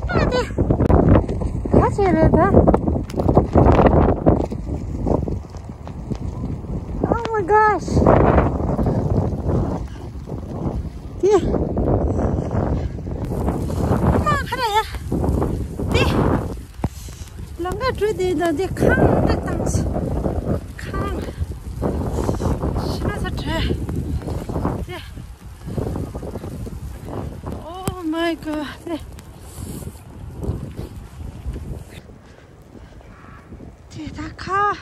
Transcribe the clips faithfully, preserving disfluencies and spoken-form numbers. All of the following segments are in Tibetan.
ཨ་དེ། ག་ཚོད་རེད་ད། Oh my gosh. དེ། ཨ་མ་ཁ་ར་ཡ། དེ། ལམ་ཁ་བྲོས་དེ་ད་དེ་ཁང་འདྲ་བཏང་། ཁང་། ཤི་ན་ས་བྲོས། དེ། Oh my god. དེ། དེ་ད་ཁ།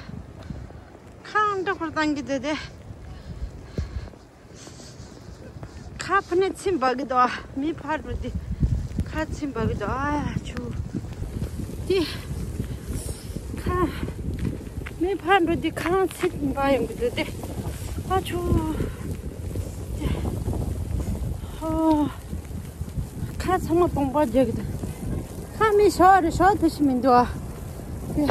ཁང་འདྲ་བོར་བཏང་གི་འདུག་དེ། ཁ་ཕ་ནས་ཚིམ་པ་གི་འདུག་མི་ཕར་འགྲོ་དུས་ཁ་ཚིམ་པ་གི་འདུག་ཨ་ཆུ། དེ། ཁ། མི་ཕར་འགྲོ་དུས་ཁ་ཚིམ་པ་ཡོང་གི་འདུག་དེ། ཨ་ཆུ། དེ། ཧོ། ཁ་ཚང་མ་སྟོང་པ་རྒྱག་གི་འདུག་ཁ་མི་ཤོར་རེ་ཤོར་ཐུབ་ཤི་མི་འདུག་ཨ། དེ།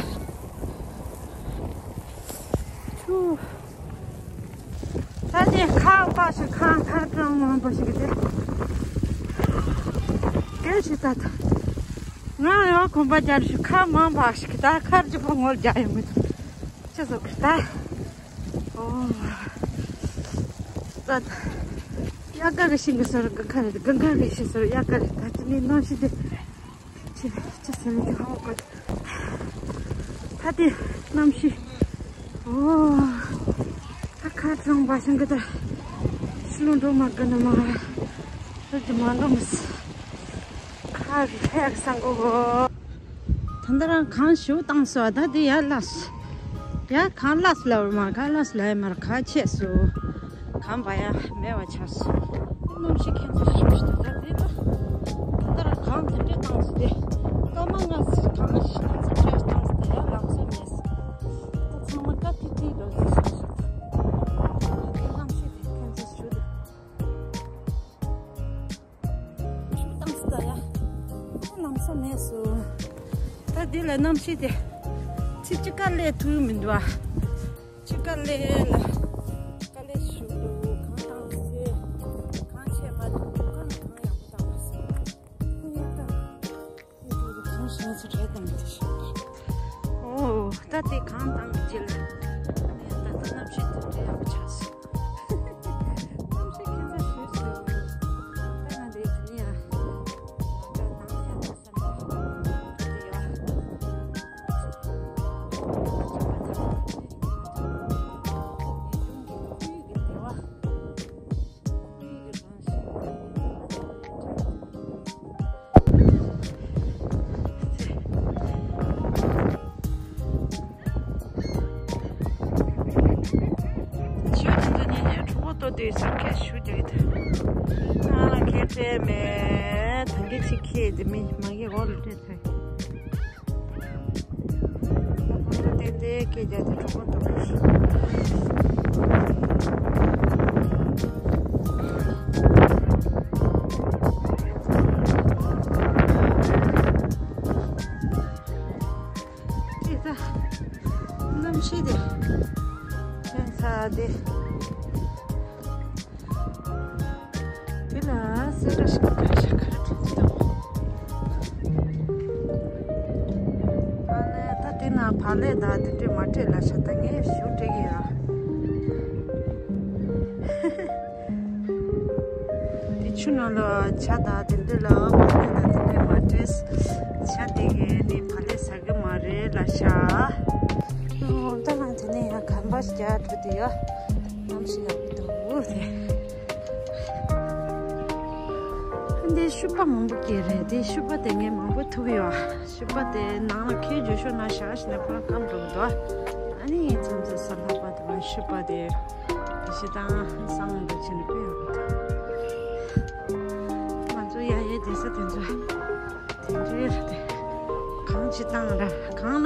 ཆུ། ད་དེ་ཁ་པ་ཞིག་ཁ་ཁར་ཀྲང་མང་པོ་ཞིག་དེ། སྐད་ཞིག་ད་ད། ང་ཡང་གོམ་པ་རྒྱབ་ཞིག་ཁ་མང་པ་ཞིག་ད་ཁར་གྱི་པོ་ངོ་རྒྱག་ཡོང་གི་འདུག་ཅི་བཟོ་གི་ད། ཨོ། ད་ད། དབྱར་ཁ་གི་ཤིང་གི་སོར་གི་ཁ་རེད། དགུན་ཁ་གི་ཤིང་སོར་དབྱར་ཁ་རེད། ད་དེ་ནི་གནམ་གཤིས་དེ། ཅི་ཅི་ཟེར་གི་ཧ་གོ། ད་དེ་གནམ་གཤིས། ཨོ། ད་ཁ་གྲང་པ་ཤིང་གི་ད། ཤི་ལུང་འགྲོ་མ་གི་ནི་མ། ད་དེ་མ་འགྲོ་མི་སྲིད། ཁ་རི་ཧེག་སང་གོ། ད་ལྟ་རང་གངས་ཞུ་བཏང་སོ། ད་དེ་ཡར་ལ་སོ། ཡར་གངས་ལ་སོ་ལ་བར་མ་གངས་ལ་སོ་ལ་ཡ་མར་ཁ་ཆེ་སོ། གངས་པ་ཡ་མེད་པ་ཆགས་སོ། གནམ་གཤིས་ཁྱད་མཚར་ཞིག་ཞུ་ཞིག་ད་དེ་ལ། ད་ལྟ་རང་གངས་དེ་འདྲས་བཏང་སོ་དེ། སྐར་མ་ལྔ་ཙམ་གངས་ཤིང་ལ་ཚ་བྲེག་བཏང་སོ་ད་ཡ་ལམ་སང་མེད་སོ། ད་ཚང་མ་དཀའ་ཐིག་ཐིག་འགྲོ་སོ་ཞིག་ཞིག་ད་དེ་གནམ་གཤིས་དེ་ཁྱད་མཚར་ཞིག་ཞུ་ད། ཆུ་བཏང་སྟེ་ཡ། ལམ་སང་མེད་སོང་། ད་འདི་ལ་གནམ་གཤིས་དེ། ཚིག་གཅིག་དཀའ་ལས་ཐུག་མི་འདུག་ཨ། གཅིག་དཀའ་ལས་ལ། དཀའ་ལས་ཞུ་འདུག་གངས་བཏང་སྟེ། གངས་ཆད་མ་འདུག་གངས་གངས་ཡག་པོ་བཏང་མ་སོང་། ཁོ་ཡག་ད། ཁོ་ཡག་ད་གངས་ཞེ་ས་རེད་དང་དེ་ཞིག་ཨོ། ད་དེ་གངས་བཏང་གི་ཅི་ལ། ད་ལྟ་གནམ་གཤིས་དེ་འདྲ་ཡག་པོ་ཆགས་སོང་། གནམ་གཤིས་ཁྱད་མཚར་ཞིག་ཞུ། ད་ང་འདི་དེ་ནས་ཡ། ང་ད་ནང་ལ་ཡ་ད་བསམ་པ། དེ་ཡ། ཁྱད་མཚར་ཞིག་ཡིན་འདུག་ཁོར་ཡུག་གི་བདེ་བ། ཁོར་ཡུག་གི་རང་བཞིན། ཞོ་དེ་ཚོ་ཉིན་ནས་གྲོགས་པོ་ལྟོ་དེ་སར་ཁས་ཞུ་རྒྱག་གི་ད། ང་ལ་ཁས་སྤྲད་མེད། ད་གི་ཅིག་ཁས་དེ་མི་མ་གི་འོག་ལ་སྤྲད་ཐལ། ད་ཁོང་ཚོ་ཏན་ཏན་སྐད་རྒྱག་དེ་གྲོགས་པོ་ལྟོ་གི་ཞུ། ཅི་ད། གནམ་གཤིས་དེ། ཁྱད་མཚར་དེ། དེ་ལ་སེ་འདྲ་ཞིག་ག་ཤ་ག་རེ་ཐོན་གྱི་འདུག་ཨ་ལས་ད་དེ་ན་བག་ལེབ་དང་དེ་འདྲས་མ་སྤྲད་ལ་ཤ་ད་ངས་ཞུ་སྤྲད་ཀྱི་ཡོད། དེ་ཆུ་ནང་ལ་ཇ་དང་དེ་འདྲས་ལ་བག་ལེབ་དང་དེ་འདྲས་མ་སྤྲད། ཇ་དེ་གས་ནི་བག་ལེབ་ཟ་གི་མ་རེད་ལ་ཤ། ཨོ་ད་ང་དེ་ནས་ཡང་གམ་པ་ཞིག་རྒྱག་འགྲོ་དུས་ཡ། གནམ་གཤིས་ཡག་པོ་འདུག་དེ། འདི་ཤུ་པ་མང་པོ་སྐྱེས་རེད། དེ་ཤུ་པ་དེ་ངས་མང་པོ་ཐུག་ཡོད། ཤུ་པ་དེ་ནང་ལ་ཁྱེར་འཇུ་ཤོག་ན་བཞག་ཤི་ན་ཁོ་རང་སྐམ་འགྲོ་གི་འདུག་ཨ་ནི་མཚམས་མཚམས་ས་ལྷག་པ་དང་ཤུ་པ་དེ་དེ་ཤི་དང་སང་ལ་འགྲོ་ཕྱིན་ན་དཔེ་ཡག་པོ་འདུག་ང་ཚོ་ཡ་ཡའི་བསྡད་ས་དེ་ཚོ་དེ་འདྲའི་རེད་དེ། གངས་ཅིག་བཏང་ར་གངས་ན་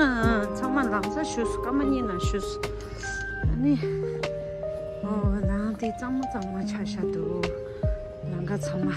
ཚང་མ་ལམ་སང་བཞུགས་སོ། སྐར་མ་གཉིས་ན་བཞུགས་སོ། ཨ་ནི། ཨོ་ནང་དེ་གཙང་མ་གཙང་མ་ཆགས་ཤག་འདུག་ལམ་ཁ་ཚང་མ།